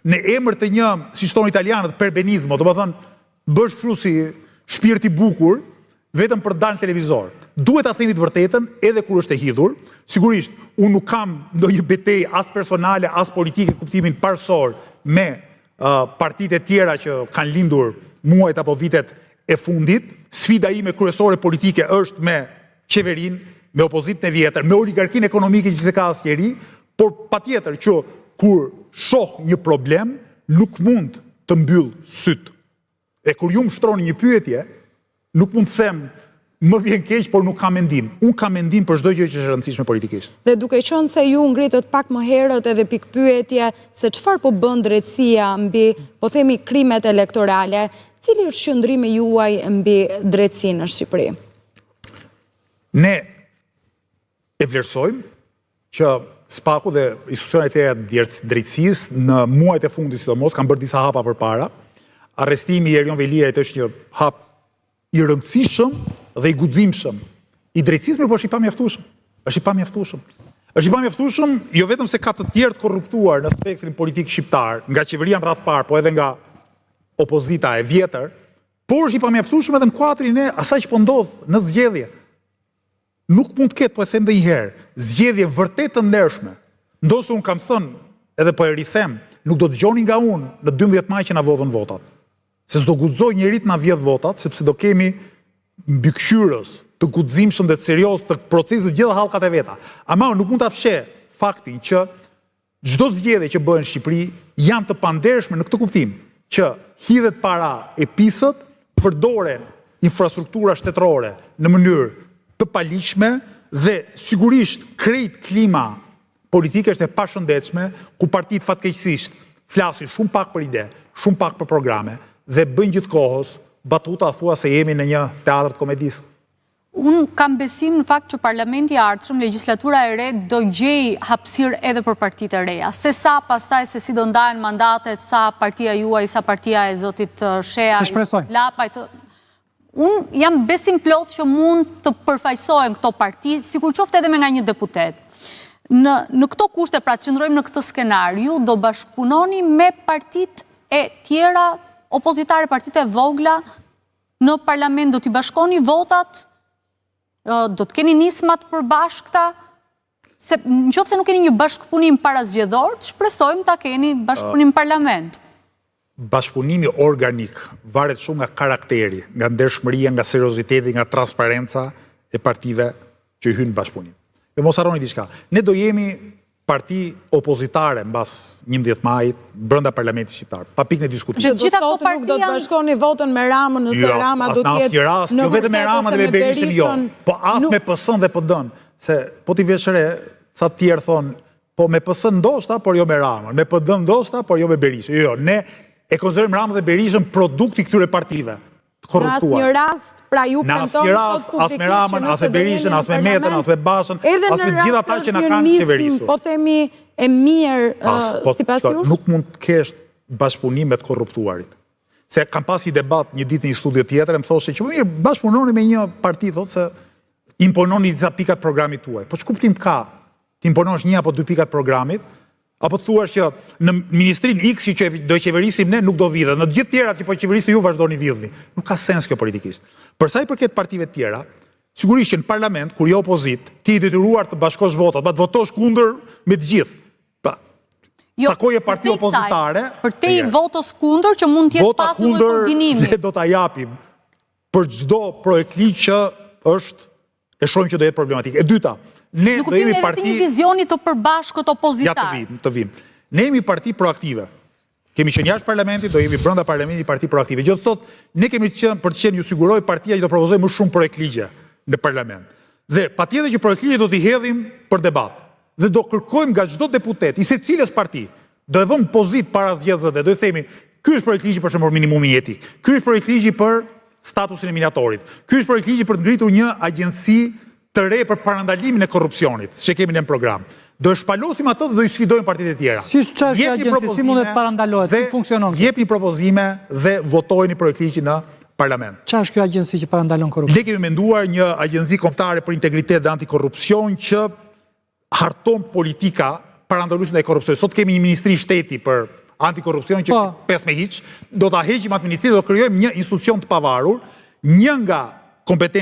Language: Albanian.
në emër të një, siç thonë italianët, perbenizmo, domethënë, bësh kështu si shpirt i bukur, vetëm për të dalë në televizor. Duhet ta themi të vërtetën edhe kur është e hidhur. Sigurisht, unë nuk kam ndonjë betejë as personale, as politike në kuptimin parësor me uh, partitë e tjera që kanë lindur muajt apo vitet e fundit. Sfida ime kryesore politike është me qeverinë, me opozitën e vjetër, me oligarkinë ekonomike që s'e ka asnjeri, por patjetër që kur shoh një problem, nuk mund të mbyll sytë. E kur ju më shtroni një pyetje, nuk mund të them më vjen keq, por nuk kam mendim. Unë kam mendim për çdo gjë që është e rëndësishme politikisht. Dhe duke qenë se ju ngritët pak më herët edhe pikëpyetje se çfarë po bën drejtësia mbi, po themi, krimet elektorale, cili është qëndrimi juaj mbi drejtësinë në Shqipëri? Ne e vlerësojmë që SPAK-u dhe institucionet e tjera të drejtësisë në muajt e fundit sidomos kanë bërë disa hapa përpara. Arrestimi i Erion Veliajt është një hap i rëndësishëm dhe i guximshëm i drejtësisë, mirëpo është i pamjaftueshëm. Është i pamjaftueshëm. Është i pamjaftueshëm jo vetëm se ka të tjerë të korruptuar në spektrin politik shqiptar, nga qeveria në radhë parë, po edhe nga opozita e vjetër, por është i pamjaftueshëm edhe në kuadrin e asaj që po ndodh në zgjedhje. Nuk mund të ketë, po e them edhe një herë, zgjedhje vërtet të ndershme. Ndonëse unë kam thënë, edhe po e rithem, nuk do të dëgjoni nga unë në 12 maj që na vodhën votat. Se s'do guxojë njeri të na vjedhë votat, sepse do kemi mbikëqyrës të guximshëm dhe të serioz të procesit të gjitha hallkat e veta. Ama nuk mund ta fsheh faktin që Çdo zgjedhje që bëhen në Shqipëri janë të pandershme në këtë kuptim që hidhet para e pisët, përdoren infrastruktura shtetërore në mënyrë të paligjshme dhe sigurisht krejt klima politike është e pashëndetshme, ku partitë fatkeqësisht flasin shumë pak për ide, shumë pak për programe dhe bëjnë gjithë kohës batuta a thua se jemi në një teatër të komedisë. Unë kam besim në fakt që parlamenti i ardhshëm, legjislatura e re do gjejë hapësirë edhe për partitë e reja. Se sa pastaj se si do ndahen mandatet, sa partia juaj, sa partia e zotit Shehaj, Lapaj, unë jam besimplotë që mund të përfaqësohen këto parti, sikur qoftë edhe me nga një deputet. Në, në këto kushte, pra të qëndrojmë në këtë skenar, ju do bashkëpunoni me partitë e tjera opozitare, partitë e vogla, Në parlament do t'i bashkoni votat, do të keni nisma të përbashkëta, se në qoftë se nuk keni një bashkëpunim parazgjedhor, të shpresojmë ta keni bashkëpunim në parlament. Bashkëpunimi organik varet shumë nga karakteri, nga ndershmëria, nga serioziteti, nga transparenca e partive që hyjnë në bashkëpunim. Dhe mos harroni diçka, ne do jemi parti opozitare mbas 11 majit brenda parlamentit shqiptar, pa pikën e diskutimit. Që gjitha këto parti nuk do të bashkoni votën me Ramën nëse jo, Rama do të jetë rast, jo vetëm me Ramën dhe me Berishën, jo, po as me PS-n dhe PD-n, se po ti vesh re, ca të tjerë thonë, po me PS-n ndoshta, por jo me Ramën, me PD-n ndoshta, por jo me Berishën. Jo, jo, ne e konsiderojmë Ramën dhe Berishën produkt i këtyre partive. të korruptuar. Në asnjë rast, pra ju premtoni sot publikisht as me Ramën, as me Berishën, as me Metën, as me Bashën, as me të gjithë ata që na kanë qeverisur. Po themi e mirë po, sipas jush? Nuk mund të kesh bashkëpunim me të korruptuarit. Se kam pas një debat një ditë në një studio tjetër, e më thoshte që po mirë, bashkëpunoni me një parti, thotë se impononi disa pika të programit tuaj. Po ç'kuptim ka të imponosh një apo dy pika të programit, Apo të thuash që në ministrinë X që do qeverisim ne nuk do vidhet, në të gjithë tjerat që po qeverisni ju vazhdoni vidhni. Nuk ka sens kjo politikisht. Për sa i përket partive të tjera, sigurisht që në parlament kur je opozitë, ti je i detyruar të bashkosh votat, pra të votosh kundër me të gjithë. Pra, jo, sa kohë je parti opozitare, përtej votës kundër që mund të jetë pas një koordinimi. Ne do ta japim për çdo projektligj që është e shohim që do jetë problematik. E dyta, ne do jemi parti... Në një vizioni të përbashkët opozitar. Ja të vim, të vim. Ne jemi parti proaktive. Kemi qenë jashtë parlamentit, do jemi brenda parlamentit parti proaktive. Që do të thotë, ne kemi qenë për të qenë, ju siguroj, partia që do propozojë më shumë projektligje në parlament. Dhe patjetër që projektligje do t'i hedhim për debat. Dhe do kërkojmë nga çdo deputet i secilës parti, do e vëmë pozitë para zgjedhësve dhe do i themi, ky është projektligji për shembull për minimumin jetik. Ky është projektligji për statusin e minatorit. Ky është projektligji për të ngritur një agjenci të re për parandalimin e korrupsionit, siç e kemi ne në program. Do e shpalosim atë dhe do i sfidojmë partitë e tjera. Si çfarë është agjenci, si mundet të parandalohet, si funksionon? Jepni propozime dhe votojeni projektligjin në parlament. Çfarë është kjo agjenci që parandalon korrupsionin? Ne kemi menduar një agjenci kombëtare për integritet dhe antikorrupsion që harton politika parandaluese ndaj korrupsionit. Sot kemi një ministri shteti për Antikorrupsionit që po. 5 me hiç, do ta heqim atë ministri dhe do krijojmë një institucion të pavarur, një nga kompetencat.